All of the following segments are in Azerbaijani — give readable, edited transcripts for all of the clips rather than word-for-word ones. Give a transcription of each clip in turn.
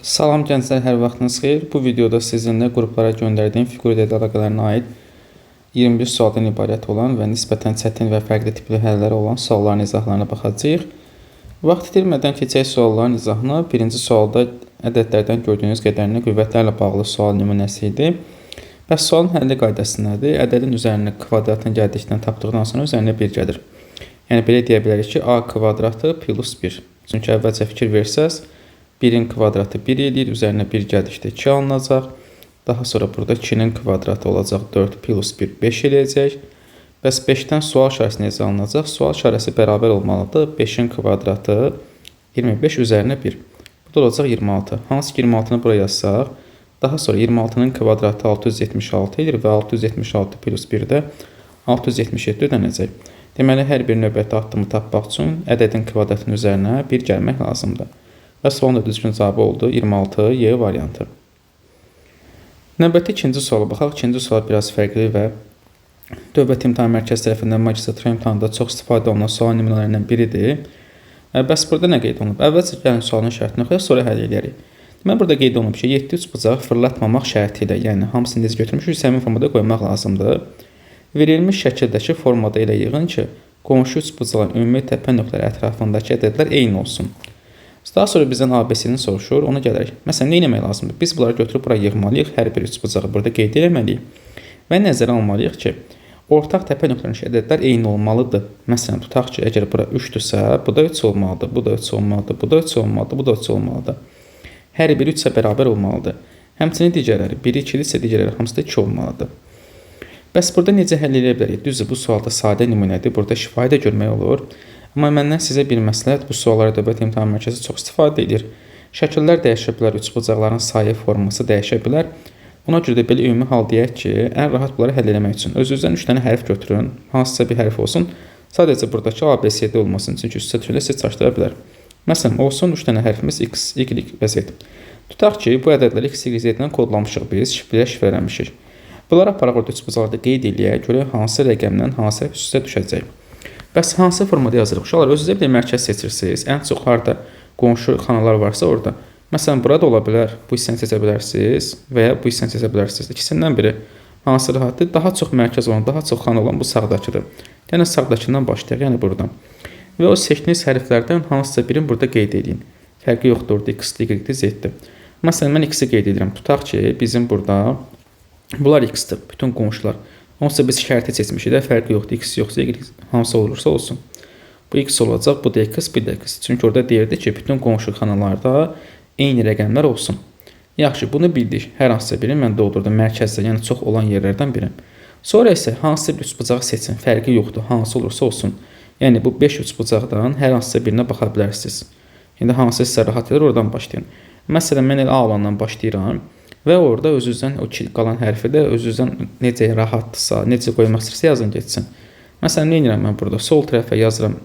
Salam gənclər, hər vaxtınız xeyir. Bu videoda sizinlə qruplara göndərdiyim fiqur ədəd əlaqələrinə aid 21 sualdan ibarət olan və nisbətən çətin və fərqli tipli həlləri olan sualların izahlarına baxacağıq. Vaxt itirmədən keçək sualların izahına. Birinci sualda ədədlərdən gördüyünüz qədərini qüvvətlərlə bağlı sual nümunəsi idi. Bəs sualın həlli qaydası nədir? Ədədin üzərinə kvadratın gəldikdən tapdıqdan sonra üzərinə 1 gəlir. Yəni belə deyə bilərik ki, a kvadratı plus 1. Çünki əvvəlcə fikir versəz, 1-in kvadratı 1 eləyir, üzərinə 1 gəldikdə 2 alınacaq. Daha sonra burada 2-nin kvadratı olacaq 4 plus 1, 5 eləyəcək. Bəs 5-dən sual işarəsi necə alınacaq? Sual işarəsi bərabər olmalıdır. 5-in kvadratı 25 üzərinə 1. Bu da olacaq 26. Hansı ki 26-nı buraya yazsaq, daha sonra 26-nın kvadratı 676 edir və 676 plus 1 də 677 ödənəcək. Deməli, hər bir növbəti addımı tapmaq üçün ədədin kvadratının üzərinə 1 gəlmək lazımdır. Və sualın da düzgün cavabı oldu 26 Y variantı. Növbəti ikinci suala baxaq. İkinci sual biraz fərqli və Dövlət İmtahan Mərkəzi tərəfindən magistratura imtahanında çox istifadə olunan sual nümunələrindən biridir. Bəs burada nə qeyd olunub? Əvvəlcə gəlin sualın şərtini oxuyaq, sonra həll edərik. Deməli, burada qeyd olunub ki, 7 üçbucağı fırlatmamaq şərti ilə, yəni hamısını necə götürmüşük, səmin formada qoymaq lazımdır. Verilmiş şəkildəki formada elə yığın ki, qonşu üçbucağın ümumi təpə nöqtələri ətrafındakı ədədlər eyni olsun. Daha sonra bizdən ABC-ni soruşur, ona gələrək. Məsələn, nə etmək lazımdır? Biz bunları götürüb bura yığmalıyıq, hər bir üçbucağı burada qeyd etməliyik və nəzərə almalıyıq ki, ortaq təpə nöqtələrindəki ədədlər eyni olmalıdır. Məsələn, tutaq ki, əgər bura 3-dürsə, bu da 3 olmalıdır, bu da 3 olmalıdır, bu da 3 olmalıdır, bu da 3 olmalıdır. Hər biri 3-ə bərabər olmalıdır. Həmçinin digərləri, biri 2-dirsə, digərləri hamısı da 2 olmalıdır. Bəs burada necə həll edə bilərik? Düzdür, bu sualda sadə nümunədir. Burada şifahi də görmək olur. Amma məndən sizə bir məsləhət, bu suallara Dövlət İmtahan Mərkəzi çox istifadə edir. Şəkillər dəyişə bilər, üçbucaqların sayı, forması dəyişə bilər. Ona görə də belə ümumi hal deyək ki, ən rahat bunları həll eləmək üçün özünüzdən 3 dənə hərf götürün, hansısa bir hərf olsun. Sadəcə buradakı A, B, C, D olmasın, çünki üstə düşəndə sizi çaşdıra bilər. Məsələn, olsun 3 dənə hərfimiz X, Y və Z. Tutaq ki, bu ədədləri X, Y, Z-dən kodlamışıq biz, şifrələmişik. Bunları aparaq orada üçbucaqlarda qeyd eləyək, görək hansı rəqəmdən hansı hərf üst-üstə düşəcək. Bəs hansı formada yazırıq? Uşaqlar, özünüzə bir mərkəz seçirsiniz. Ən çox harda qonşu xanalar varsa orada. Məsələn, burada ola bilər, bu hissəni seçə bilərsiniz və ya bu hissəni seçə bilərsiniz. İkisindən biri hansı rahatdır? Daha çox mərkəz olan, daha çox xana olan bu sağdakıdır. Yəni sağdakından başlayaq, yəni buradan. Və o seçdiyiniz hərflərdən hansısa birini burada qeyd edin. Fərqi yoxdur, orada X-dir, Y-dir, Z-dir. Məsələn, mən X-i qeyd edirəm. Tutaq ki, bizim burada bunlar X-dir, bütün qonşular. Onsuz biz şərti seçmişik də, fərqi yoxdur. X yoxsa Y hansı olursa olsun. Bu X olacaq, bu da X, bu da X. Çünki orada deyirdi ki, bütün qonşu xanalarda eyni rəqəmlər olsun. Yaxşı, bunu bildik. Hər hansısa birini mən doldurdum mərkəzdə, yəni çox olan yerlərdən biri. Sonra isə hansısa bir üçbucağı seçin. Fərqi yoxdur, hansı olursa olsun. Yəni bu 5 üçbucaqdan hər hansısa birinə baxa bilərsiniz. İndi hansı sizə rahat edir, oradan başlayın. Məsələn, mən elə A olandan başlayıram. Və orada özünüzdən o qalan hərfi də özünüzdən necə rahatdırsa, necə qoymaq istəyirsə yazın getsin. Məsələn, nə edirəm mən burada? Sol tərəfə yazıram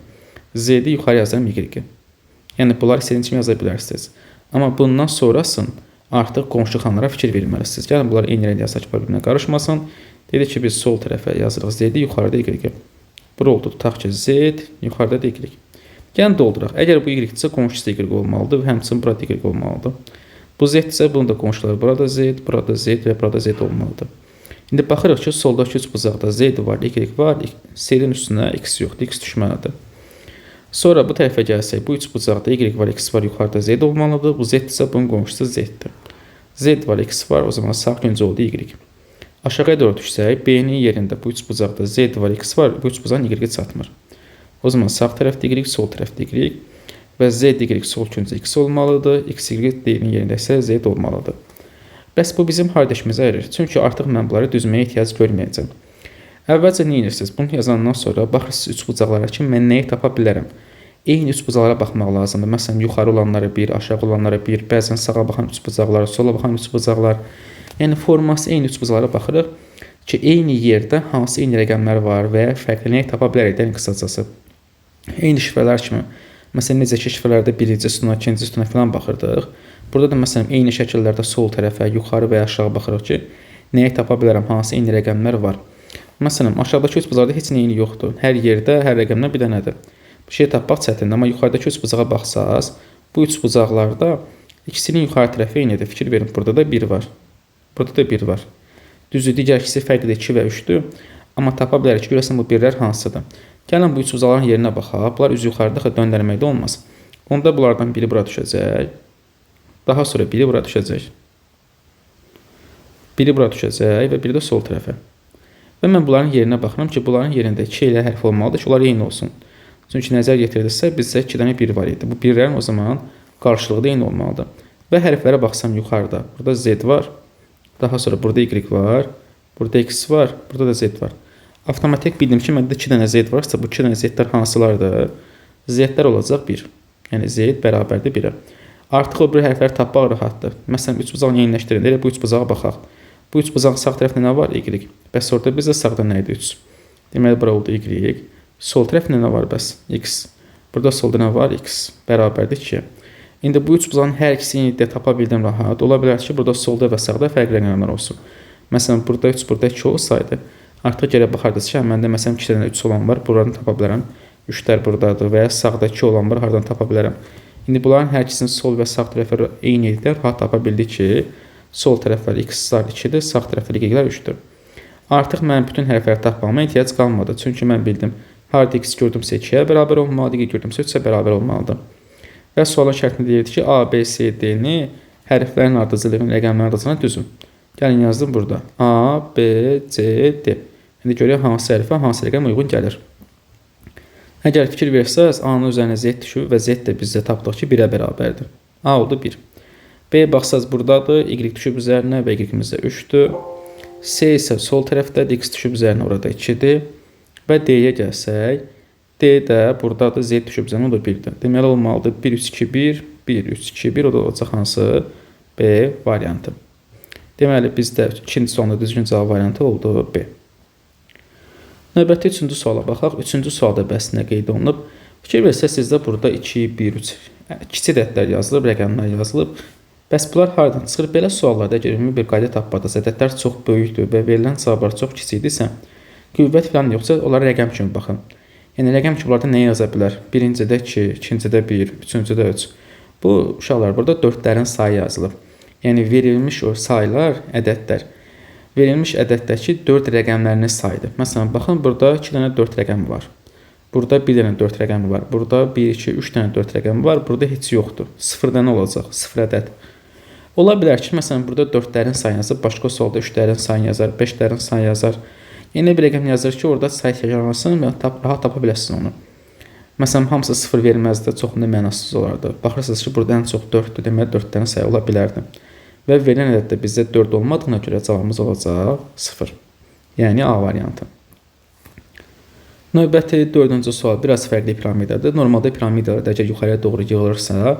Z-i, yuxarı yazıram Y-i. Yəni, bunları istədiyiniz kimi yaza bilərsiniz. Amma bundan sonrasın artıq qonşu xanalara fikir verməlisiniz. Gəlin, bunlar eyni rəngdə yazsaq ki, bir-birinə qarışmasın. Dedik ki, biz sol tərəfə yazırıq Z-i, yuxarıda Y-i. Bura oldu, tutaq ki, Z, yuxarıda da Y. Gəlin, dolduraq. Əgər bu Y-dirsə, qonşusu Y olmalıdır və həmçinin burada Y olmalıdır. Bu Z isə bunun da qonşuları burada Z, burada Z və burada Z olmalıdır. İndi baxırıq ki, soldakı üçbucaqda Z var, Y var, Z-in üstünə X yoxdur, X düşməlidir. Sonra bu tərəfə gəlsək, bu üçbucaqda Y var, X var, yuxarıda Z olmalıdır. Bu Z isə bunun qonşusu Z-dir. Z var, X var, o zaman sağ küncü oldu Y. Aşağıya doğru düşsək, B-nin yerində bu üçbucaqda Z var, X var, bu üçbucağın Y-i çatmır. O zaman sağ tərəfdə Y, sol tərəfdə Y. Və Z, Y sol küncü X olmalıdır. X, Y, D-nin yerində isə Z olmalıdır. Bəs bu bizim harda işimizə yarar? Çünki artıq mən bunları düzməyə ehtiyac görməyəcəm. Əvvəlcə nə edirsiniz? Bunu yazandan sonra baxırsınız üçbucaqlara ki, mən nəyi tapa bilərəm? Eyni üçbucaqlara baxmaq lazımdır. Məsələn, yuxarı olanlara bir, aşağı olanlara bir, bəzən sağa baxan üçbucaqlar, sola baxan üçbucaqlar. Yəni, forması eyni üçbucaqlara baxırıq ki, eyni yerdə hansı eyni rəqəmlər var və ya fərqli nəyi tapa bilərik, yəni qısacası. Eyni şifrələr kimi. Məsələn, necə ki, şifrələrdə birinci sütuna, ikinci sütuna filan baxırdıq. Burada da məsələn, eyni şəkillərdə sol tərəfə, yuxarı və ya aşağı baxırıq ki, nəyi tapa bilərəm, hansı eyni rəqəmlər var. Məsələn, aşağıdakı üçbucaqda heç nə eyni yoxdur. Hər yerdə, hər rəqəmdən bir dənədir. Bir şey tapmaq çətindir, amma yuxarıdakı üçbucağa baxsaz, bu üçbucaqlarda İkisinin yuxarı tərəfi eynidir. Fikir verin, burada da 1 var. Burada da 1 var. Düzdür, digər ikisi fərqlidir, 2 və 3-dür. Amma tapa bilərik ki, görəsən bu birlər hansıdır. Gəlin bu üçbucaqların yerinə baxaq. Bunlar üzü yuxarıda döndərməkdə olmaz. Onda bunlardan biri bura düşəcək. Daha sonra biri bura düşəcək. Biri bura düşəcək və biri də sol tərəfə. Və mən bunların yerinə baxıram ki, bunların yerində 2 elə hərf olmalıdır ki, onlar eyni olsun. Çünki nəzər yetirdiksə, bizdə 2 dənə 1 var idi. Bu birlərin o zaman qarşılığı da eyni olmalıdır. Və hərflərə baxsam yuxarıda. Burada Z var. Daha sonra burada Y var. Burada X var. Burada da Z var. Avtomatik bildim ki, məndə 2 dənə Z varsa, bu 2 dənə Z-lər hansılardır? Z-lər olacaq 1. Yəni Z bərabərdir 1-ə. Artıq o bir hərfləri tapmaq rahatdır. Məsələn, üçbucağını yeniləşdirəndə elə bu üçbucağa baxaq. Bu üçbucağın sağ tərəfində nə var? Y. Bəs orada bizdə sağda nə idi? 3. Deməli, bura oldu Y. Sol tərəfində nə var bəs? X. Burada solda nə var? X. Bərabərdir 2. İndi bu üçbucağın hər ikisini də tapa bildim rahat. Ola bilər ki, burada solda və sağda fərqli rəqəmlər olsun. Məsələn, burada 3, burada 2 olsaydı, artıq gələ baxardınız ki, məndə məsələn 2 dənə 3 olan var, buranı tapa bilərəm. 3-lər buradadır və ya sağda 2 olan var, hardan tapa bilərəm. İndi bunların hər ikisinin sol və sağ tərəfləri eyni idilər. Rahat tapa bildik ki, sol tərəflər x-lar 2-dir, sağ tərəflər y-lər 3-dür. Artıq mənim bütün hərfləri tapmağıma ehtiyac qalmadı. Çünki mən bildim, harda x gördümsə 2-yə bərabər olmalıdır, y gördümsə 3-ə bərabər olmalıdır. Və sualın şərtində deyirdi ki, A, B, C, D-ni hərflərin ardıcıllığının rəqəmlərin ardıcılığına düzün. Gəlin yazdım burada. A, B, C, D. İndi görək hansı hərfə hansı rəqəm uyğun gəlir. Əgər fikir versəz, A-nın üzərinə Z düşür və Z də bizdə tapdıq ki, 1-ə bərabərdir. A oldu 1. B baxsaz buradadır, Y düşüb üzərinə və Y-imiz də 3-dür. C isə sol tərəfdədir, X düşüb üzərinə orada 2-dir. Və D-yə gəlsək, D də buradadır, Z düşüb üzərinə o da 1-dir. Deməli olmalıdır 1, 3, 2, 1, 1, 3, 2, 1, o da olacaq hansı? B variantı. Deməli bizdə ikinci sualda düzgün cavab variantı oldu B. Növbəti üçüncü suala baxaq. Üçüncü sualda bəs nə qeyd olunub? Fikir versəz sizdə burada 2, 1, 3 kiçik ədədlər yazılıb, rəqəmlər yazılıb. Bəs bunlar hardan çıxır? Belə suallarda əgər ümumi bir qayda tapmadınız, ədədlər çox böyükdür və verilən cavablar çox kiçikdirsə, qüvvət falan yoxsa onlara rəqəm kimi baxın. Yəni rəqəm kimi bunlarda nə yaza bilər? Birincidə 2, ikincidə 1, üçüncüdə 3. Bu uşaqlar burada 4-lərin sayı yazılıb. Yəni verilmiş o saylar, ədədlər. Verilmiş ədəddəki 4 rəqəmlərinin sayıdır. Məsələn, baxın, burada 2 dənə 4 rəqəmi var. Burada 1 dənə 4 rəqəmi var. Burada 1, 2, 3 dənə 4 rəqəmi var. Burada heç yoxdur. 0 dənə olacaq. 0 ədəd. Ola bilər ki, məsələn, burada 4-lərin sayını yazır, başqa sualda 3-lərin sayını yazar, 5-lərin sayını yazar. Yenə bir rəqəm yazır ki, orada say təkrarlansın və rahat tapa biləsiniz onu. Məsələn, hamısı 0 verməzdi, çoxunda mənasız olardı. Baxırsınız ki, burada ən çox 4-dür, deməli 4-lərin sayı ola bilərdi. Və verilən ədəddə bizdə 4 olmadığına görə cavabımız olacaq 0. Yəni A variantı. Növbəti dördüncü sual biraz fərqli piramidadır. Normalda piramidalarda əgər yuxarıya doğru yığılırsa,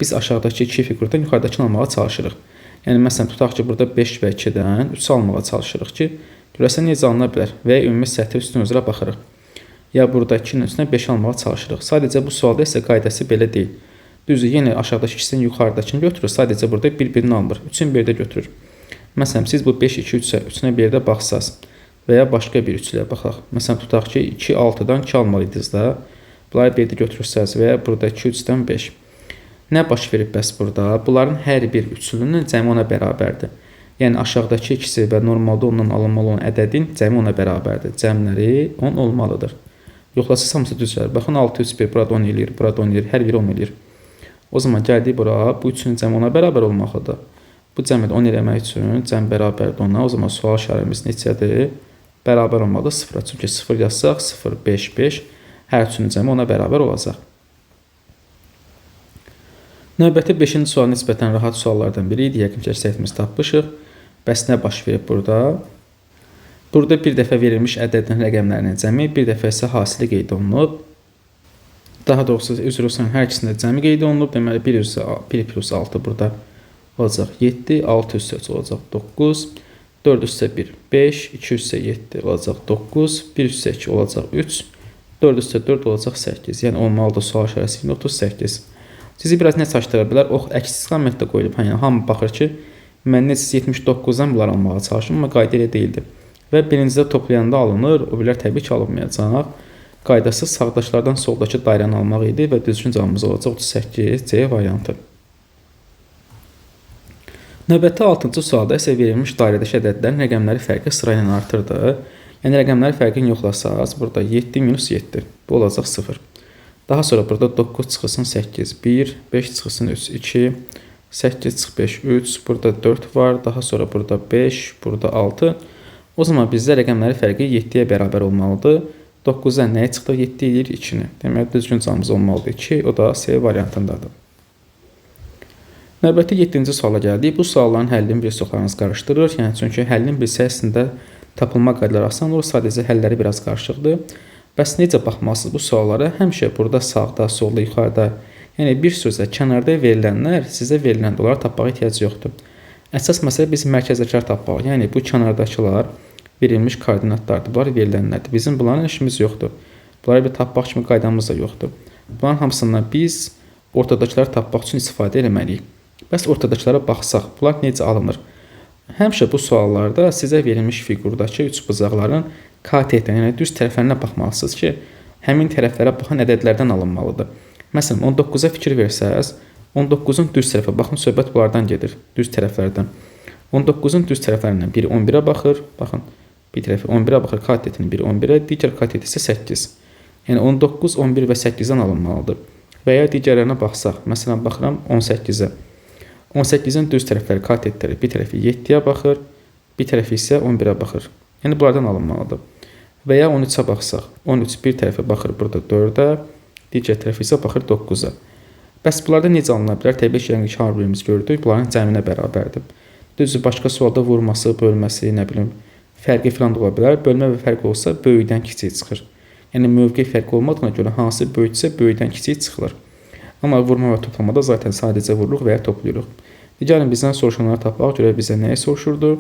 biz aşağıdakı iki fiqurdan yuxarıdakını almağa çalışırıq. Yəni məsələn tutaq ki, burada 5 və 2-dən 3 almağa çalışırıq ki, görəsən necə alına bilər və ya ümumi sətir üstün üzrə baxırıq. Ya burada 2-nin üstünə 5 almağa çalışırıq. Sadəcə bu sualda isə qaydası belə deyil. Düzdür, yenə aşağıdakı ikisinin yuxarıdakını götürür. Sadəcə burada bir-birini almır. 3-ün bir də götürür. Məsələn, siz bu 5, 2, 3-ə, 3-ünə bir də baxsaz və ya başqa bir üçlüyə baxaq. Məsələn, tutaq ki, 2, 6-dan 2 almalıydınız da. Bunları bir də götürürsəz və ya burada 2, 3-dən 5. Nə baş verib bəs burada? Bunların hər bir üçlünün cəmi ona bərabərdir. Yəni, aşağıdakı ikisi və normalda ondan alınmalı olan ədədin cəmi ona bərabərdir. Cəmləri 10 olmalıdır. Yoxlasız hamısı düz gəlir. Baxın, 6, 3, 1, burada 10 eləyir, burada 10 eləyir, hər biri 10 eləyir. O zaman gəldik bura, bu üçünün cəmi ona bərabər olmalıdır. Bu cəmi də 10 eləmək üçün cəm bərabərdir ona. O zaman sual işarəmiz neçədir? Bərabər olmalıdır 0-a. Çünki 0 yazsaq 0, 5, 5 hər üçünün cəmi ona bərabər olacaq. Növbəti 5-ci sual nisbətən rahat suallardan biri idi. Yəqin ki, əksəriyyətimiz tapmışıq. Bəs nə baş verib burada? Burada bir dəfə verilmiş ədədin rəqəmlərinin cəmi, bir dəfə isə hasili qeyd olunub. Daha doğrusu, üzr istəyirəm, hər ikisində cəmi qeyd olunub. Deməli, 1 plus 6 burada olacaq 7, 6 üstə 3 olacaq 9, 4 üstə 1, 5, 2 üstə 7 olacaq 9, 1 üstə 2 olacaq 3, 4 üstə 4 olacaq 8. Yəni, olmalıdır sual işarəsi 38. Sizi biraz nə çaşdıra bilər? Ox, əks istiqamətdə qoyulub. Yəni, hamı baxır ki, mən necə 79-dan bunları almağa çalışım, amma qayda elə deyildi. Və birincidə toplayanda alınır, o birlər təbii ki, alınmayacaq. Qaydası sağdakılardan soldakı dairəni almaq idi və düzgün cavabımız olacaq 38 C variantı. Növbəti 6-cı sualda isə verilmiş dairədəki ədədlərin rəqəmləri fərqi sıra ilə artırdı. Yəni rəqəmləri fərqini yoxlasaz, burada 7 minus 7, bu olacaq 0. Daha sonra burada 9 çıxılsın 8, 1, 5 çıxılsın 3, 2, 8 çıx 5, 3, burada 4 var, daha sonra burada 5, burada 6. O zaman bizdə rəqəmləri fərqi 7-yə bərabər olmalıdır. 9-dan nəyə çıxdı? 7 eləyir 2-ni. Deməli, düzgün cavabımız olmalıdır 2, o da C variantındadır. Növbəti 7-ci suala gəldik. Bu sualların həllini bir çoxlarınız qarışdırır. Yəni, çünki həllin bilsə əslində tapılma qaydaları asan olur, sadəcə həlləri biraz qarışıqdır. Bəs necə baxmalısınız bu suallara? Həmişə burada sağda, solda, yuxarıda, yəni bir sözlə kənarda verilənlər sizə veriləndə onları tapmağa ehtiyac yoxdur. Əsas məsələ biz mərkəzdəkilər tapmaq. Yəni bu kənardakılar verilmiş koordinatlardır. Bunlar verilənlərdir. Bizim bunların işimiz yoxdur. Bunları bir tapmaq kimi qaydamız da yoxdur. Bunların hamısından biz ortadakıları tapmaq üçün istifadə eləməliyik. Bəs ortadakılara baxsaq, bunlar necə alınır? Həmişə bu suallarda sizə verilmiş fiqurdakı üçbucaqların katetdən, yəni düz tərəflərinə baxmalısınız ki, həmin tərəflərə baxan ədədlərdən alınmalıdır. Məsələn, 19-a fikir versəz, 19-un düz tərəfə baxın, söhbət bunlardan gedir, düz tərəflərdən. 19-un düz tərəflərindən biri 11-ə baxır, baxın, bir tərəfi 11-ə baxır, katetinin biri 11-ə, digər kateti isə 8. Yəni 19, 11 və 8-dən alınmalıdır. Və ya digərlərinə baxsaq, məsələn, baxıram 18-ə. 18-in düz tərəfləri katetləri bir tərəfi 7-yə baxır, bir tərəfi isə 11-ə baxır. Yəni bunlardan alınmalıdır. Və ya 13-ə baxsaq, 13 bir tərəfi baxır burada 4-ə, digər tərəfi isə baxır 9-a. Bəs bunlarda necə alına bilər? Təbii ki, yəni ki, hər birimiz gördük, bunların cəminə bərabərdir. Düzdür, başqa sualda vurması, bölməsi, nə bilim, fərqi filan da ola bilər. Bölmə və fərq olsa böyükdən kiçik çıxır. Yəni mövqe fərqi olmadığına görə hansı böyüksə böyükdən kiçik çıxılır. Amma vurma və toplamada zaten sadəcə vururuq və ya toplayırıq. Gəlin bizdən soruşanları tapaq, görək bizə nəyi soruşurdu.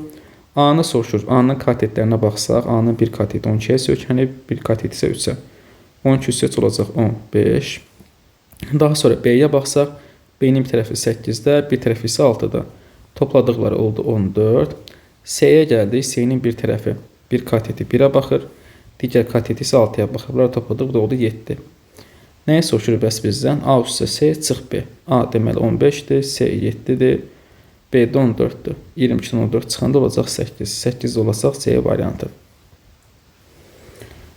A-nı soruşur. A-nın katetlərinə baxsaq, A-nın bir kateti 12-yə söykənib, bir kateti isə 3-ə. 12 üstə 3 olacaq 15. Daha sonra B-yə baxsaq, B-nin bir tərəfi 8-də, bir tərəfi isə 6-da. Topladıqları oldu 14. C-yə gəldik. C-nin bir tərəfi bir kateti 1-ə baxır, digər kateti isə 6-ya baxır. Bunları topladıq, bu da oldu 7. Nəyi soruşur bəs bizdən? A üstə C çıx B. A deməli 15-dir, C 7-dir, B də 14-dür. 22-dən 14 çıxanda olacaq 8. 8 olacaq C variantı.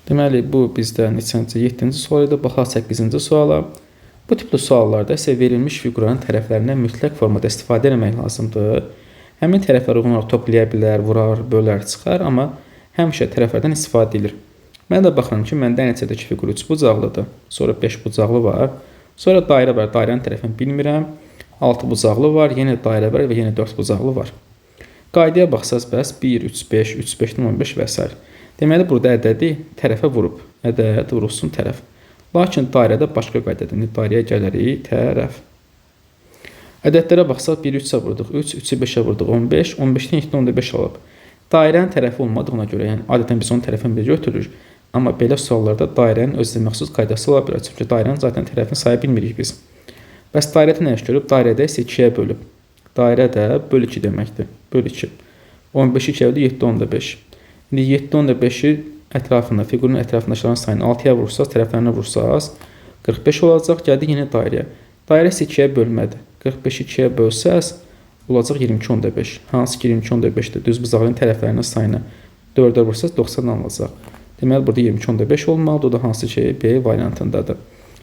Deməli, bu bizdə neçənci? 7-ci sual idi. Baxaq 8-ci suala. Bu tipli suallarda isə verilmiş fiquranın tərəflərindən mütləq formada istifadə etmək lazımdır. Həmin tərəflər uyğun olaraq toplaya bilər, vurar, bölər, çıxar, amma həmişə tərəflərdən istifadə edilir. Mən də baxıram ki, məndə nəticədəki fiqur 3 bucaqlıdır, sonra 5 bucaqlı var, sonra dairə var, dairənin tərəfini bilmirəm, 6 bucaqlı var, yenə dairə var və yenə 4 bucaqlı var. Qaydaya baxsaz bəs 1, 3, 5, 3, 5-dən 15 və s. Deməli, burada ədədi tərəfə vurub, ədəd vurulsun tərəf. Lakin dairədə başqa qaydadır. İndi dairəyə gələrik, tərəf. Ədədlərə baxsaq 1, 3-ə vurduq, 3, 3-ü 5-ə vurduq, 15, 15-dən 7-dən 5 alıb. Dairənin tərəfi olmadığına görə, yəni adətən biz onun tərəfini bir götürürük. Amma belə suallarda dairənin özünə məxsus qaydası ola bilər. Çünki dairənin zaten tərəfini saya bilmirik biz. Bəs dairədə nə iş görüb? Dairədə isə 2-yə bölüb. Dairə də böl 2 deməkdir. Böl 2. 15-i 2-yə bölü 7,5. İndi 7,5-i ətrafında, fiqurun ətrafındakıların sayını 6-ya vursaz, tərəflərinə vursaz 45 olacaq. Gəldik yenə dairəyə. Dairə isə 2-yə bölmədir. 45-i 2-yə bölsəz olacaq 22,5. Hansı ki 22,5-dir? Düz bucağın tərəflərinin sayını 4-ə vursaz 90 alınacaq. Deməli, burada 22,5 olmalıdır. O da hansı ki B variantındadır.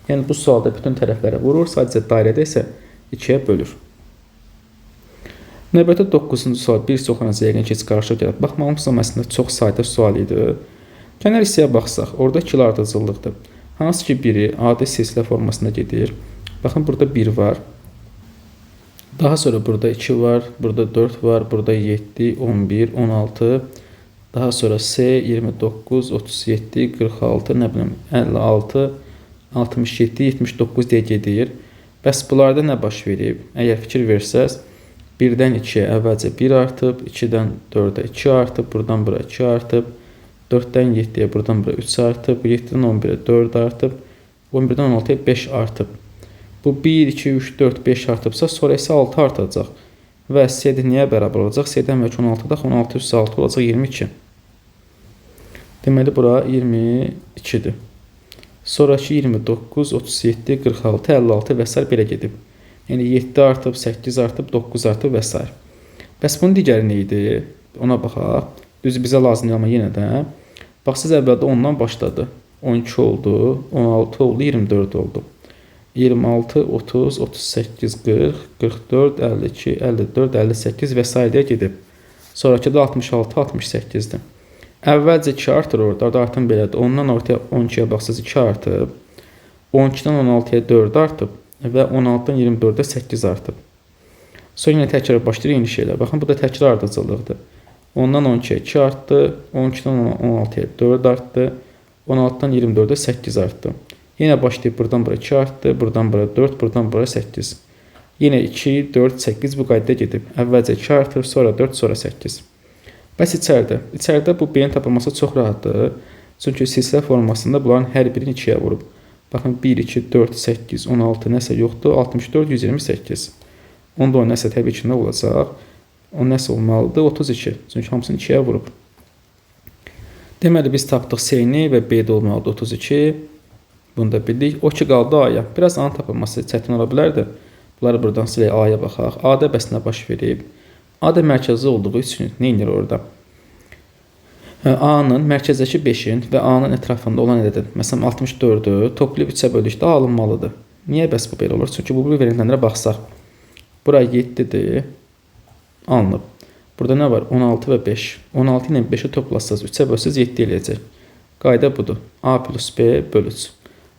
Yəni, bu sualda bütün tərəflərə vurur, sadəcə dairədə isə 2-yə bölür. Növbəti 9-cu sual bir çoxlarınız yəqin ki, heç qarışıq gəlib. Baxmalımız, amma əslində çox sadə sual idi. Kənar hissəyə baxsaq, orada ikili ardıcıllıqdır. Hansı ki, biri adi silsilə formasında gedir. Baxın, burada 1 var. Daha sonra burada 2 var, burada 4 var, burada 7, 11, 16. Daha sonra C 29, 37, 46, nə bilim 56, 67, 79 deyə gedir. Bəs bunlarda nə baş verib? Əgər fikir versəz, 1-dən 2-yə əvvəlcə 1 artıb, 2-dən 4-ə 2 artıb, buradan bura 2 artıb, 4-dən 7-yə buradan bura 3 artıb, 7-dən 11-ə 4 artıb, 11-dən 16-ya 5 artıb. Bu 1, 2, 3, 4, 5 artıbsa, sonra isə 6 artacaq. Və C-də niyə bərabər olacaq? C-dən əvvəlki 16-da 16 üstə 6 olacaq 22. Deməli, bura 22-dir. Sonraki 29, 37, 46, 56 və s. Belə gedib. Yəni 7 artıb, 8 artıb, 9 artıb və s. Bəs bunun digəri nə idi? Ona baxaq. Düzü bizə lazım deyil, amma yenə də. Baxsaz əvvəldə 10-dan başladı. 12 oldu, 16 oldu, 24 oldu. 26, 30, 38, 40, 44, 52, 54, 58 və s. gedib. Sonrakı da 66, 68-dir. Əvvəlcə 2 artır orada, orada artım belədir. 10-dan ortaya 12-yə baxsaz 2 artıb, 12-dən 16-ya 4 artıb və 16-dan 24-ə 8 artıb. Sonra yenə təkrar başlayır eyni şeylər. Baxın, bu da təkrar ardıcıllıqdır. 10-dan 12-yə 2 artdı, 12-dən 16-ya 4 artdı, 16-dan 24-ə 8 artdı. Yenə başlayıb buradan bura 2 artdı, buradan bura 4, buradan bura 8. Yenə 2, 4, 8 bu qaydada gedib. Əvvəlcə 2 artır, sonra 4, sonra 8. Bəs içəridə? İçəridə bu B-nin tapılması çox rahatdır. Çünki silsilə formasında bunların hər birini 2-yə vurub. Baxın, 1, 2, 4, 8, 16 nəsə yoxdur. 64, 128. Onda o nəsə təbii ki, nə olacaq? O nəsə olmalıdır? 32. Çünki hamısını 2-yə vurub. Deməli, biz tapdıq C-ni və B-də olmalıdır 32. Bunu da bildik. O ki qaldı A-ya. Biraz A-nın tapılması çətin ola bilərdi. Bunları buradan silək, A-ya baxaq. A-da bəs nə baş verib? A da mərkəzi olduğu üçün nə edir orada? A-nın mərkəzdəki 5-in və A-nın ətrafında olan ədədin, məsələn 64-ü toplayıb 3-ə böldükdə alınmalıdır. Niyə bəs bu belə olur? Çünki bu verilənlərə baxsaq, bura 7-dir, alınıb. Burada nə var? 16 və 5. 16 ilə 5-i toplasanız 3-ə bölsəz 7 eləyəcək. Qayda budur. A plus B böl 3.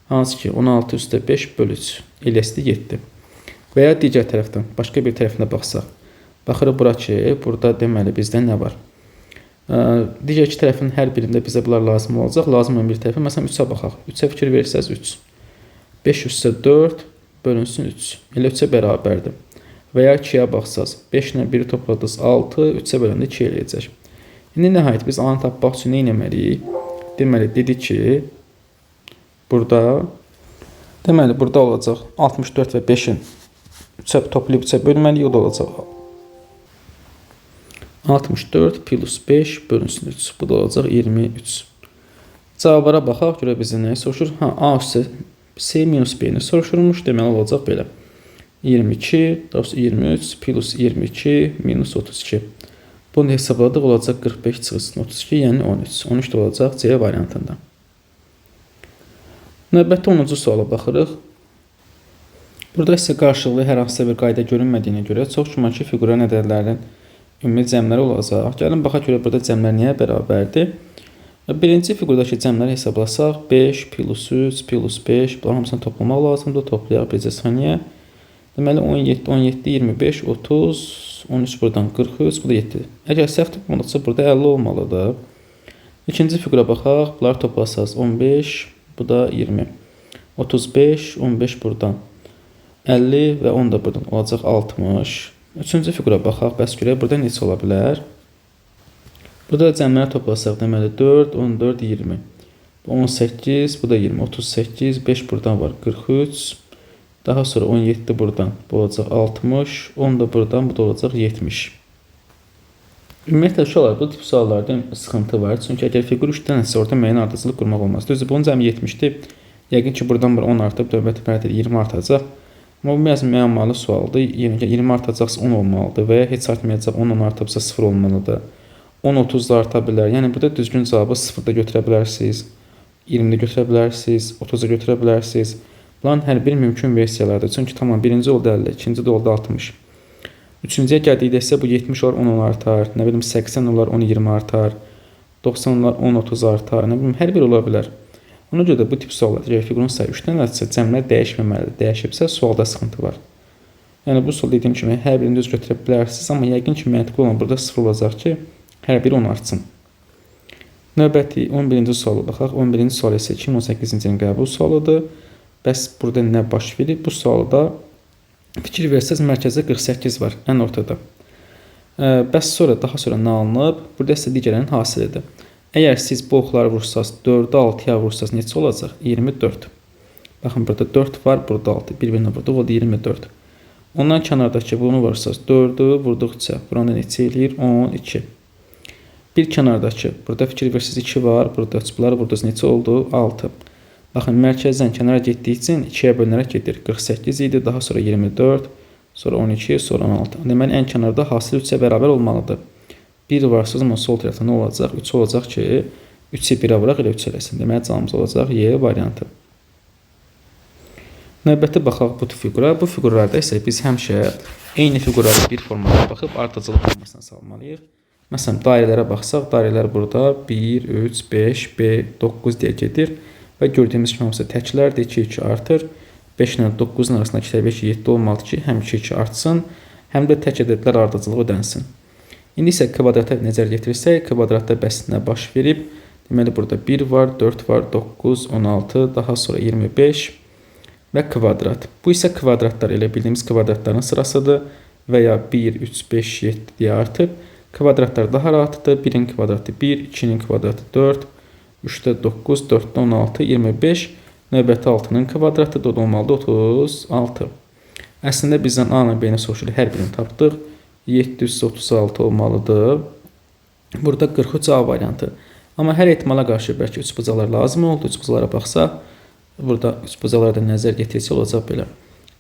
Hansı ki 16 üstə 5 böl 3 eləyəsi 7. Və ya digər tərəfdən, başqa bir tərəfinə baxsaq. Baxırıq bura ki, burada deməli bizdə nə var? Digər iki tərəfin hər birində bizə bunlar lazım olacaq. Lazım olan bir tərəfə, məsələn 3-ə baxaq. 3-ə fikir versəz 3. 5 üstə 4 bölünsün 3. Elə 3-ə bərabərdir. Və ya 2-yə baxsaz, 5 ilə 1-i topladınız 6, 3-ə böləndə 2 eləyəcək. İndi nəhayət biz A-nı tapmaq üçün nə etməliyik? Deməli, dedik ki, burada deməli, burada olacaq 64 və 5-in 3-ə toplayıb 3-ə bölməliyik, o da olacaq 64 plus 5 bölünsün 3. Bu da olacaq 23. Cavablara baxaq, görə bizə nəyi soruşur? Ha, A üstə C minus B-ni soruşurmuş. Deməli, olacaq belə. 22, doğrusu 23 plus 22 minus 32. Bunu hesabladıq, olacaq 45 çıxsın 32, yəni 13. 13 də olacaq C variantında. Növbəti 10-cu suala baxırıq. Burada isə qarşılıqlı hər hansısa bir qayda görünmədiyinə görə çox güman ki, fiquran ədədlərin ümumi cəmləri olacaq. Gəlin baxaq görə burada cəmlər niyə bərabərdir? Birinci fiqurdakı cəmləri hesablasaq 5 plus 3 plus 5 bunların hamısını toplamaq lazımdır. Toplayaq bircə saniyə. Deməli 17, 17, 25, 30, 13 buradan 43, bu da 7. Əgər səhv toplamadıqsa burada 50 olmalıdır. İkinci fiqura baxaq. Bunları toplasaq 15, bu da 20. 35, 15 buradan 50 və 10 da buradan olacaq 60. Üçüncü fiqura baxaq. Bəs görək burada neçə ola bilər? Burada da cəmləri toplasaq deməli 4, 14, 20. Bu 18, bu da 20, 38, 5 buradan var 43. Daha sonra 17 buradan, bu olacaq 60, 10 da buradan, bu da olacaq 70. Ümumiyyətlə uşaqlar, bu tip suallarda sıxıntı var. Çünki əgər fiqur 3 dənəsə orada müəyyən ardıcıllıq qurmaq olmaz. Düzdür, bunun cəmi 70-dir. Yəqin ki, buradan bura 10 artıb, növbəti mərtəbədə 20 artacaq. Amma bu biraz müəmmalı sualdır. Yəni 20 artacaqsa 10 olmalıdır və ya heç artmayacaq, 10 10 artıbsa 0 olmalıdır. 10 30 da arta bilər. Yəni burada düzgün cavabı 0 da götürə bilərsiniz, 20 də götürə bilərsiniz, 30 da götürə bilərsiniz. Bunların hər biri mümkün versiyalardır. Çünki tamam birinci oldu 50, ikinci də oldu 60. Üçüncüyə gəldikdə isə bu 70 olar, 10 10 artar. Nə bilim 80 olar, 10 20 artar. 90 olar, 10 30 artar. Nə bilim hər biri ola bilər. Ona görə də bu tip suallarda əgər fiqurun sayı 3 dənədirsə, cəmlər dəyişməməlidir. Dəyişibsə sualda sıxıntı var. Yəni bu sual dediyim kimi hər birini düz götürə bilərsiniz, amma yəqin ki məntiqli olan burada 0 olacaq ki, hər biri 10 artsın. Növbəti 11-ci suala baxaq. 11-ci sual isə 2018-ci ilin qəbul sualıdır. Bəs burada nə baş verir? Bu sualda fikir versəz mərkəzdə 48 var, ən ortada. Bəs sonra, daha sonra nə alınıb? Burada isə digərlərinin hasilidir. Əgər siz bu oxları vursaz, 4-ü 6-ya vursaz neçə olacaq? 24. Baxın, burada 4 var, burada 6. Bir-birinə vurduq, o da 24. Ondan kənardakı bunu vursaz, 4-ü vurduqca, buranı neçə eləyir? 12. Bir kənardakı, burada fikir versiniz 2 var, burada 3. Bunları vurdunuz neçə oldu? 6. Baxın, mərkəzdən kənara getdiyi üçün 2-yə bölünərək gedir. 48 idi, daha sonra 24, Sonra 12, sonra 16. Deməli, ən kənarda hasil 3-ə bərabər olmalıdır. 1 varsa, o zaman sol tərəfdə nə olacaq? 3 olacaq ki, 3-ü 1-ə vuraq, elə 3 eləsin. Deməli, cavabımız olacaq Y variantı. Növbəti baxaq bu fiqura. Bu fiqurlarda isə biz həmişə eyni fiqurlara bir formada baxıb ardıcıllıq formasına salmalıyıq. Məsələn, dairələrə baxsaq, dairələr burada 1, 3, 5, B, 9 deyə gedir və gördüyümüz kimi hamısı təklərdir, 2, 2 artır. 5 ilə 9-un arasındakı təbii ki, 7 olmalıdır ki, həm 2, 2 artsın, həm də tək ədədlər ardıcılığı ödənsin. İndi isə kvadrata nəzər yetirsək, kvadratda bəs nə baş verib? Deməli, burada 1 var, 4 var, 9, 16, daha sonra 25 və kvadrat. Bu isə kvadratlar, elə bildiyimiz kvadratların sırasıdır və ya 1, 3, 5, 7 deyə artıb. Kvadratlar daha rahatdır. 1-in kvadratı 1, 2-nin kvadratı 4, 3-də 9, 4-də 16, 25. Növbəti 6-nın kvadratı da olmalıdır 36. Əslində bizdən A ilə B-ni soruşur, hər birini tapdıq. 736 olmalıdır. Burada 43 A variantı. Amma hər ehtimala qarşı bəlkə üçbucaqlar lazım oldu. Üçbucaqlara baxsaq, burada üçbucaqlara da nəzər yetirsək olacaq belə.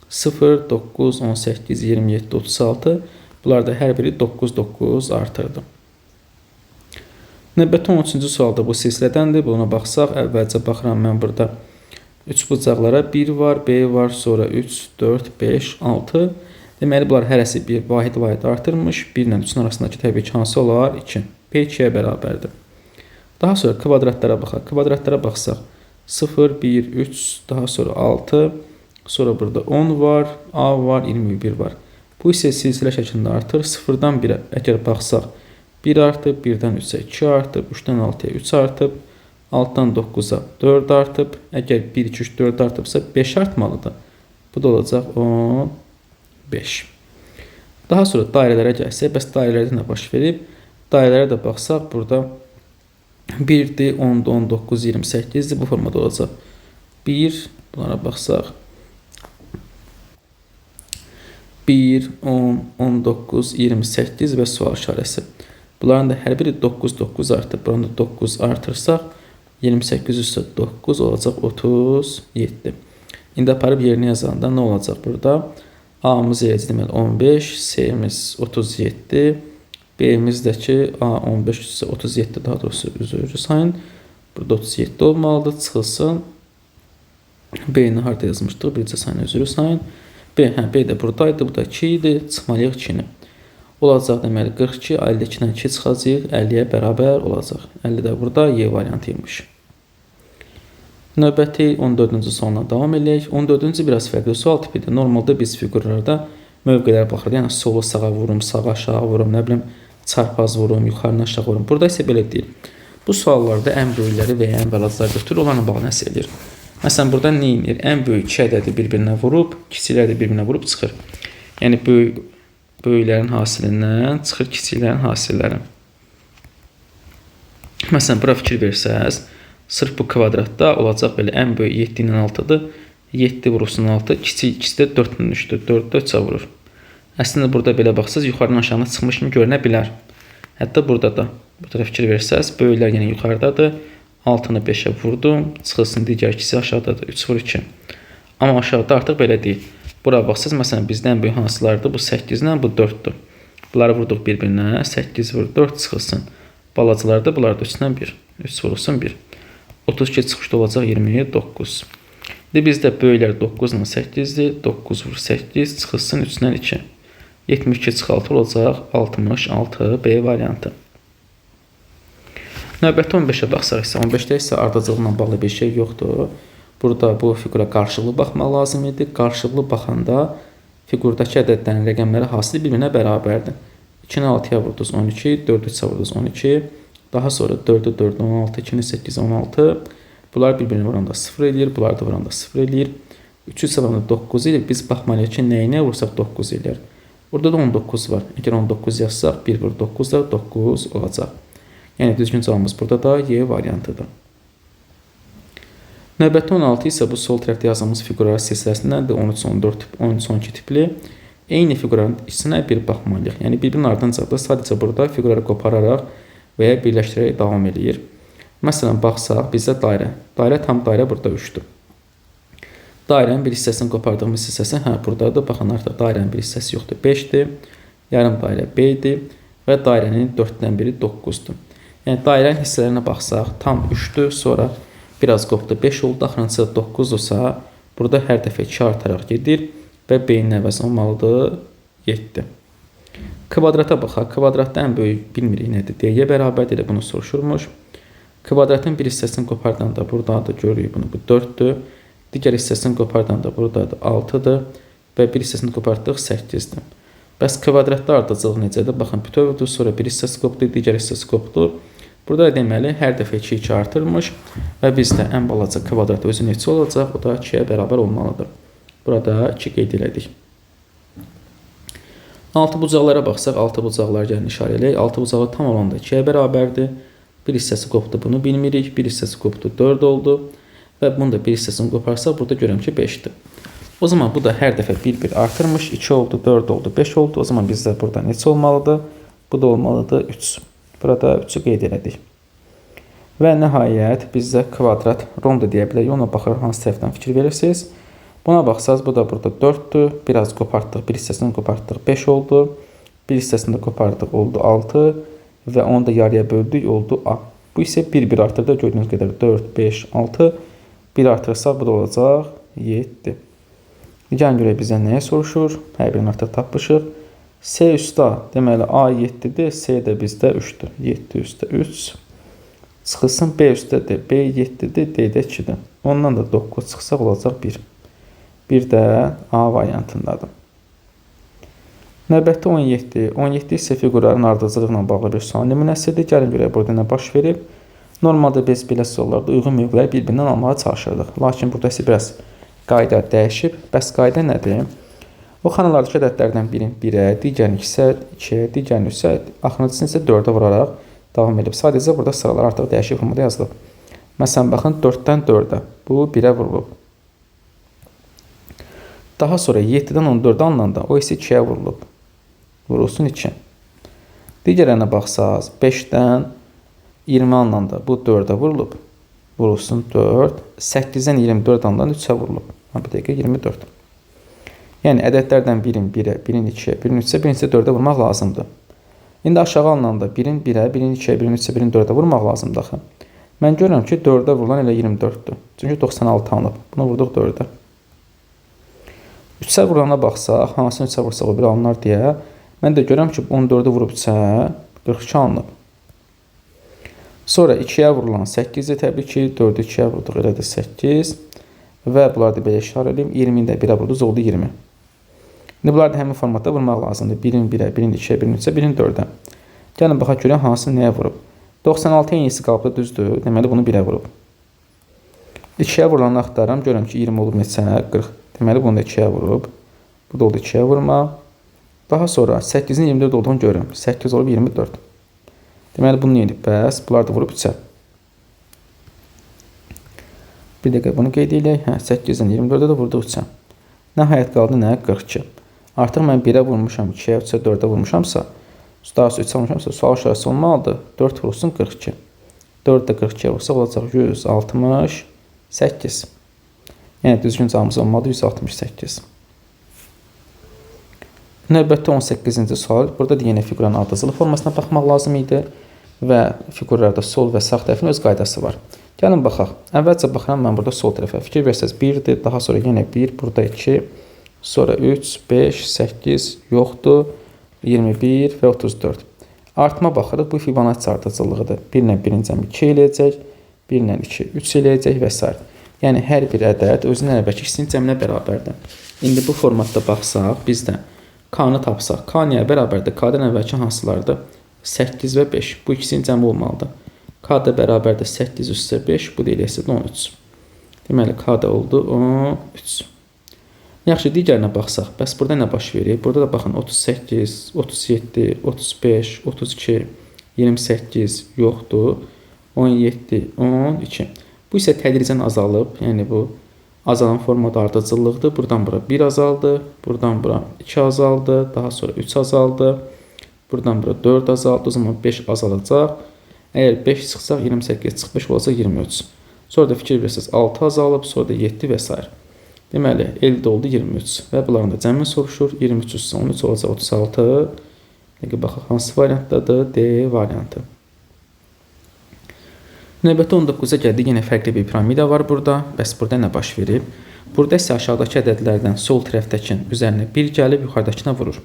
0, 9, 18, 27, 36. Bunlar da hər biri 9, 9 artırdı. Növbəti 13-cü sual da bu silsilədəndir. Buna baxsaq, əvvəlcə baxıram mən burada üçbucaqlara 1 var, B var, sonra 3, 4, 5, 6. Deməli, bunlar hərəsi bir vahid artırmış. 1 ilə 3-ün arasındakı təbii ki, hansı olar? 2. B 2-yə bərabərdir. Daha sonra kvadratlara baxaq. Kvadratlara baxsaq, 0, 1, 3, daha sonra 6, sonra burada 10 var, A var, 21 var. Bu isə silsilə şəklində artır. 0-dan 1-ə əgər baxsaq, 1 artıb, 1-dən 3-ə 2 artıb, 3-dən 6-ya 3 artıb, 6-dan 9-a 4 artıb. Əgər 1, 2, 3, 4 artıbsa 5 artmalıdır. Bu da olacaq 15. Daha sonra dairələrə gəlsək, bəs dairələrdə nə baş verib? Dairələrə də baxsaq, burada 1-dir, 10-dur, 19, 28-dir. Bu formada olacaq. 1, bunlara baxsaq. 1, 10, 19, 28 və sual işarəsi. Bunların da hər biri 9, 9 artır. Buranı da 9 artırsaq, 28 üstə 9 olacaq 37. İndi aparıb yerinə yazanda nə olacaq burada? A-mız eləcə deməli 15, C-miz 37, B-miz də ki A 15 üstə 37, daha doğrusu üzr sayın. Burada 37 olmalıdır, çıxılsın. B-ni harda yazmışdıq? Bircə sayın, üzr sayın. B, hə, B də buradaydı, bu da 2 idi. Çıxmalıyıq 2-ni. Olacaq deməli 42, 52-dən 2 çıxacaq, 50-yə bərabər olacaq. 50 də burada Y variantı imiş. Növbəti 14-cü sualla davam eləyək. 14-cü biraz fərqli sual tipidir. Normalda biz fiqurlarda mövqelərə baxırıq. Yəni solu sağa vurum, sağa aşağı vurum, nə bilim çarpaz vurum, yuxarını aşağı vurum. Burada isə belə deyil. Bu suallarda ən böyükləri və ya ən balacaları götürür, onlarla bağlı nəsə eləyir. Məsələn, burada nə edir? Ən böyük iki ədədi bir-birinə vurub, kiçikləri də bir-birinə vurub çıxır. Yəni böyüklərin hasilindən çıxır kiçiklərin hasilləri. Məsələn, bura fikir versəz, sırf bu kvadratda olacaq belə ən böyük 7 ilə 6-dır. 7 vurulsun 6, kiçik ikisi də 4 ilə 3-dür. 4 də 3-ə vurur. Əslində burada belə baxsaz, yuxarıdan aşağına çıxmış kimi görünə bilər. Hətta burada da. Bu tərəf fikir versəz, böyüklər yenə yuxarıdadır. 6-nı 5-ə vurdum, çıxılsın digər ikisi aşağıdadır. 3 vur 2. Amma aşağıda artıq belə deyil. Bura baxsaz, məsələn, bizdə ən böyük hansılardır? Bu 8 ilə, bu 4-dür. Bunları vurduq bir-birinə. 8 vur 4 çıxılsın. Balacalarda bunlar da 3 ilə 1. 3 vurulsun 1. 32 çıxışda olacaq 29. İndi bizdə böyüklər 9 ilə 8-dir. 9 vur 8 çıxılsın 3 ilə 2. 72 çıx 6 olacaq 66 B variantı. Növbəti 15-ə baxsaq isə 15-də isə ardıcıllıqla bağlı bir şey yoxdur. Burada bu fiqura qarşılıqlı baxmaq lazım idi. Qarşılıqlı baxanda fiqurdakı ədədlərin rəqəmləri hasili bir-birinə bərabərdir. 2-ni 6-ya vurdunuz 12, 4-ü 3-ə vurdunuz 12. Daha sonra 4-ü 4-ü 16, 2-ni 8-ə 16. Bunlar bir-birinə vuranda 0 eləyir, bunlar da vuranda 0 eləyir. 3-ü 3-ə vuranda 9 eləyir. Biz baxmalıyıq ki, nəyinə vursaq 9 eləyir. Burada da 19 var. Əgər 19 yazsaq, 1 vur 9 da 9 olacaq. Yəni düzgün cavabımız burada da Y variantıdır. Növbəti 16 isə bu sol tərəfdə yazdığımız fiqurlar silsiləsindəndir. 13, 14, 13, 12 tipli. Eyni fiqurların içinə bir baxmalıyıq. Yəni bir-birinin ardınca da sadəcə burada fiqurları qopararaq və ya birləşdirərək davam eləyir. Məsələn, baxsaq bizdə dairə. Dairə tam dairə burada 3-dür. Dairənin bir hissəsini qopardığımız hissəsi, hə, buradadır. Baxın, artıq dairənin bir hissəsi yoxdur, 5-dir. Yarım dairə B-dir və dairənin 4-dən biri 9-dur. Yəni, dairənin hissələrinə baxsaq, tam 3-dür, sonra biraz qopdu, 5 oldu, axırıncısı 9-dursa, burada hər dəfə 2 artaraq gedir və B-nin əvəzi olmalıdır 7. Kvadrata baxaq. Kvadratda ən böyük bilmirik nədir. D-yə bərabərdir, elə bunu soruşurmuş. Kvadratın bir hissəsini qopardanda buradadır, görürük bunu, bu 4-dür. Digər hissəsini qopardanda buradadır, 6-dır və bir hissəsini qopartdıq 8-dir. Bəs kvadratda ardıcılıq necədir? Baxın, bütövdür, sonra bir hissəsi qopdu, digər hissəsi qopdu. Burada deməli, hər dəfə 2-2 artırmış və bizdə ən balaca kvadrat özü neçə olacaq? O da 2-yə bərabər olmalıdır. Burada 2 qeyd elədik. Altı bucaqlara baxsaq, altı bucaqlar gəlin işarə eləyək. Altı bucağı tam olanda 2-yə bərabərdir. Bir hissəsi qopdu, bunu bilmirik. Bir hissəsi qopdu, 4 oldu. Və bunu da bir hissəsini qoparsaq, burada görürəm ki, 5-dir. O zaman bu da hər dəfə 1-1 artırmış. 2 oldu, 4 oldu, 5 oldu. O zaman bizdə burada neçə olmalıdır? Bu da olmalıdır 3. Burada 3-ü qeyd elədik. Və nəhayət bizdə kvadrat romb da deyə bilərik. Ona baxır, hansı tərəfdən fikir verirsiniz. Buna baxsaq, bu da burada 4-dür. Biraz qopartdıq, bir hissəsini qopartdıq, 5 oldu. Bir hissəsini də qopardıq, oldu 6. Və onu da yarıya böldük, oldu A. Bu isə 1-1 artırdı. Gördüyünüz qədər 4, 5, 6. 1 artırsaq, bu da olacaq 7. Gəlin görək bizdən nəyə soruşur? Hər birini artıq tapmışıq. C üstə, deməli A 7-dir, C də bizdə 3-dür. 7 üstə 3. Çıxılsın B üstədir, B 7-dir, D də 2-dir. Ondan da 9 çıxsaq olacaq 1. 1 də A variantındadır. Növbəti 17. 17 isə fiqurların ardıcıllıqla bağlı bir sual nümunəsidir. Gəlin görək burada nə baş verib. Normalda biz belə suallarda uyğun mövqeləri bir-birindən almağa çalışırdıq. Lakin burada isə biraz qayda dəyişib. Bəs qayda nədir? O xanalardakı ədədlərdən birini 1-ə, digərini isə 2-yə, digərini isə axırıncısını isə 4-ə vuraraq davam edib. Sadəcə burada sıralar artıq dəyişik formada yazılıb. Məsələn, baxın, 4-dən 4-ə. Bu 1-ə vurulub. Daha sonra 7-dən 14 alınanda o isə 2-yə vurulub. Vurulsun 2. Digərlərinə baxsaq, 5-dən 20 alınanda bu 4-ə vurulub. Vurulsun 4. 8-dən 24 alınanda 3-ə vurulub. Bir dəqiqə, 24. Yəni, ədədlərdən birin 1-ə, birin 2-yə, birin 3-ə, birin isə 4-ə vurmaq lazımdır. İndi aşağı alınanda birin 1-ə, birin 2-yə, birin 3-ə, birin 4-ə vurmaq lazımdır axı. Mən görürəm ki, 4-ə vurulan elə 24-dür. Çünki 96 alınıb. Bunu vurduq 4-ə. 3-ə vurulana baxsaq, hansını 3-ə vursaq o bir alınar deyə, mən də görürəm ki, 14-ü vurub 3-ə, 42 alınıb. Sonra 2-yə vurulan 8-dir təbii ki, 4-ü 2-yə vurduq, elə də 8. Və bunları da belə işarə edeyim, 20-ni də 1-ə vurduq, oldu 20. İndi bunları da həmin formatda vurmaq lazımdır. 1-in 1-ə, 1-in 2-yə, 1-in 3-ə, 1-in 4-ə. Gəlin baxaq görək hansını nəyə vurub. 96 eyni qalıbda düzdür, deməli bunu 1-ə vurub. 2-yə vurulanı axtarıram, görürəm ki, 20 olub neçə? 40. Deməli bunu da 2-yə vurub. Bu da oldu 2-yə vurma. Daha sonra 8-in 24 olduğunu görürəm. 8 olub 24. Deməli bunu nə edib? Bəs bunlar da vurub 3-ə. Bir dəqiqə bunu qeyd eləyək. Hə, 8-dən 24-ə də vurduq 3-ə. Nəhayət qaldı nə? 42. Artıq mən 1-ə vurmuşam, 2-yə, 3-ə, 4-ə vurmuşamsa, daha sonra 3-ə vurmuşamsa, sual işarəsi olmalıdır. 4 vurulsun 42. 4 də 42-yə vursaq olacaq 168. Yəni düzgün cavabımız olmalıdır 168. Növbəti 18-ci sual. Burada da yenə fiquranın ardıcılı formasına baxmaq lazım idi və fiqurlarda sol və sağ tərəfin öz qaydası var. Gəlin baxaq. Əvvəlcə baxıram mən burada sol tərəfə. Fikir versəz 1-dir, daha sonra yenə 1, burada 2, sonra 3, 5, 8, yoxdur, 21 və 34. Artma baxırıq. Bu Fibonacci ardıcıllığıdır. 1 ilə 1-in cəmi 2 eləyəcək, 1 ilə 2, 3 eləyəcək və s. Yəni hər bir ədəd özünün əvvəlki ikisinin cəminə bərabərdir. İndi bu formatda baxsaq, biz də K-nı tapsaq, K nəyə bərabərdir? K-dan əvvəlki hansılardır? 8 və 5. Bu ikisinin cəmi olmalıdır. K da bərabərdir 8 üstə 5, bu da elə 13. Deməli, K da oldu 13. Yaxşı, digərinə baxsaq, bəs burada nə baş verir? Burada da baxın, 38, 37, 35, 32, 28 yoxdur, 17, 12. Bu isə tədricən azalıb, yəni bu azalan formada ardıcıllıqdır. Buradan bura 1 azaldı, buradan bura 2 azaldı, daha sonra 3 azaldı, buradan bura 4 azaldı, o zaman 5 azalacaq. Əgər 5 çıxsaq 28 çıx 5 olacaq 23. Sonra da fikir verirsiniz 6 azalıb, sonra da 7 və s. Deməli, L də oldu 23 və bunların da cəmi soruşur. 23 üstə 13 olacaq 36. Dəqiq baxaq, hansı variantdadır? D variantı. Növbəti 19-a gəldik. Yenə fərqli bir piramida var burada. Bəs burada nə baş verib? Burada isə aşağıdakı ədədlərdən sol tərəfdəkinin üzərinə 1 gəlib, yuxarıdakına vurur.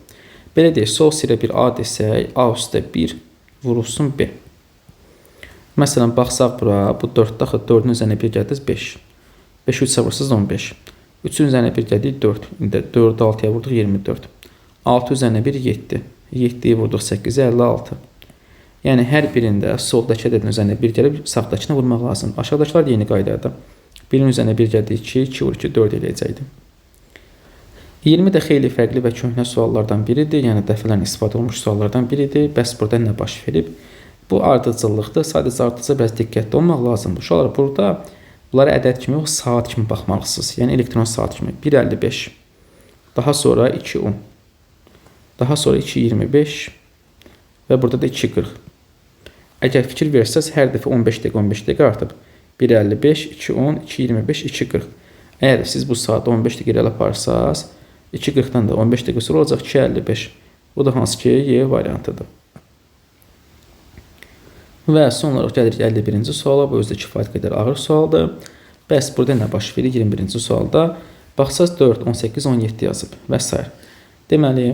Belə deyək, sol sirə bir A desək, A üstə 1 vurulsun B. Məsələn, baxsaq bura, bu 4-də axı 4-ün üzərinə 1 gəldiniz 5. 5 3-ə vursaz 15. 3-ün üzərinə 1 gəldik 4. İndi 4-ü 6-ya vurduq 24. 6 üzərinə 1 7. 7-yi vurduq 8-ə 56. Yəni hər birində soldakı ədədin üzərinə 1 gəlib sağdakına vurmaq lazımdır. Aşağıdakılar da yeni qaydada. 1-in üzərinə 1 gəldik 2, 2 vur 2 4 eləyəcəkdi. 20 də xeyli fərqli və köhnə suallardan biridir. Yəni dəfələrlə istifadə olunmuş suallardan biridir. Bəs burada nə baş verib? Bu ardıcıllıqdır. Sadəcə ardıcıla biraz diqqətli olmaq lazımdır. Uşaqlar, burada bunlara ədəd kimi yox, saat kimi baxmalısınız. Yəni elektron saat kimi. 1.55. Daha sonra 2.10. Daha sonra 2.25 və burada da 2.40. Əgər fikir versəz, hər dəfə 15 dəqiqə 15 dəqiqə artıb. 1.55, 2.10, 2.25, 2.40. Əgər siz bu saatı 15 dəqiqə irəli aparsaz, 2.40-dan da 15 dəqiqə sonra olacaq 2.55. Bu da hansı ki, Y variantıdır. Və son olaraq gəlirik 51-ci suala. Bu özü də kifayət qədər ağır sualdır. Bəs burada nə baş verir 21-ci sualda? Baxsaz 4, 18, 17 yazıb və s. Deməli,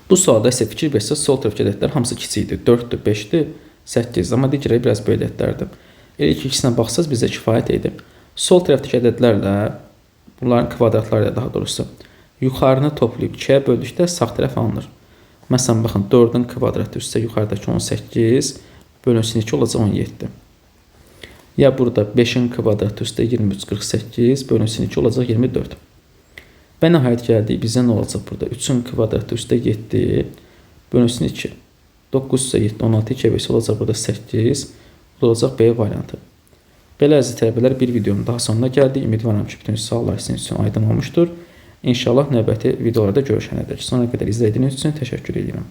bu sualda isə fikir versəz, sol tərəfdəki ədədlər hamısı kiçikdir. 4-dür, 5-dir, 8-dir. Amma digərləri biraz böyük ədədlərdir. Elə ilk ikisinə baxsaz bizə kifayət edib. Sol tərəfdəki ədədlərlə, bunların kvadratları ilə daha doğrusu, yuxarını toplayıb 2-yə böldükdə sağ tərəf alınır. Məsələn, baxın, 4-ün kvadratı üstə yuxarıdakı 18 bölünsün 2 olacaq 17. Ya burada 5-in kvadratı üstə 23, 48 bölünsün 2 olacaq 24. Və nəhayət gəldik, bizə nə olacaq burada? 3-ün kvadratı üstə 7 bölünsün 2. 9 üstə 7, 16, 2 bölünsün olacaq burada 8. Bu da olacaq B variantı. Belə əziz tələbələr, bir videonun daha sonuna gəldik. Ümidvaram ki, bütün suallar sizin üçün aydın olmuşdur. İnşallah növbəti videolarda görüşənədək. Sona qədər izlədiyiniz üçün təşəkkür edirəm.